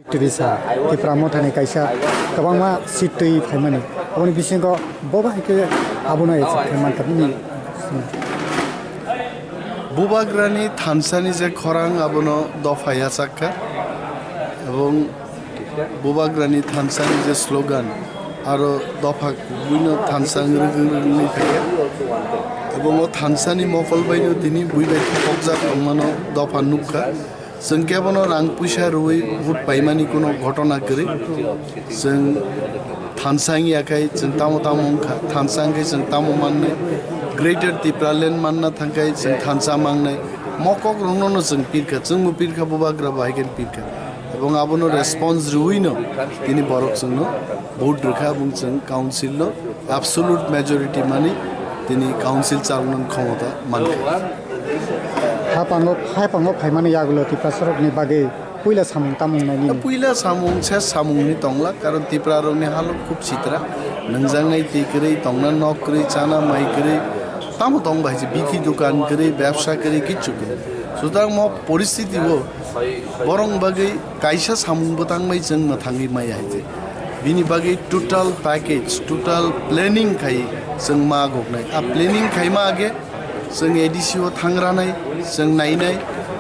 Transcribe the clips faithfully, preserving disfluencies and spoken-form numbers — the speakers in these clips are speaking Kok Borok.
Twisa Tipra Mothani kaisa kwbangma seat twi phaimani. Aboni bisingo bo bai khe abono ejek khe mankha nini. Bubagrani thansani je khorang abono dopha yachakkha, ebong Bubagrani thansani je slogan aro dopha kubuino thansa wngwi wngwi phaikha, ebong o thansani mokol baino tini bui bai thopokjak tongmano dopha nukha. Chwng kebono rang puisa rwui vote paimani kuno ghotona kwrwi. Chwng thansa wngya khai chwng tamo tamo wngkha, thansa wngkhe chwng tamo mannai, Greater Tipraland manna thangkhai chwng thansa mangnai. Mokok rokno no chwng pirkha, chwngbo pirkha, Bubagra bo hai khe pirkha. Ebong abono response rwui no tini borok chwngno vote rwkha, ebong chwng council no absolute majority mani tini council chaloknani khomota mankha. Haphango, haphango phaimani yagulo Tiprasarokni bagwi puila samung tamung nainini. Puila samung se samungni tongla, karon Tiprarokni halok khub sitra, nungjaknai twi kwrwi, tongna nok kwrwi, chana mai kwrwi, tamo tong bai se bithi dukan kwrwi, bebsa kwrwi, kichu kwrwi. Sutang mo poristiti o borok bagwi kaisa samung bwtang bai chwng mwthangwi maya hai se. Bini bagwi total package, total planning khai chwng ma goknai. A planning khaima age chwng A D C o thangranai, chwng nainai,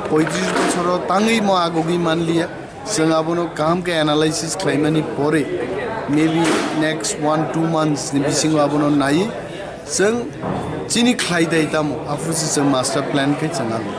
poitris bochoro tangwi mo agogwi manliya. Chwng abono kaham khe analysis khlaimani pore, maybe next one two months ni bisingo abono naiwi chwng chini khlai dai tamo, aphusi chwng master plan khe chwng abo.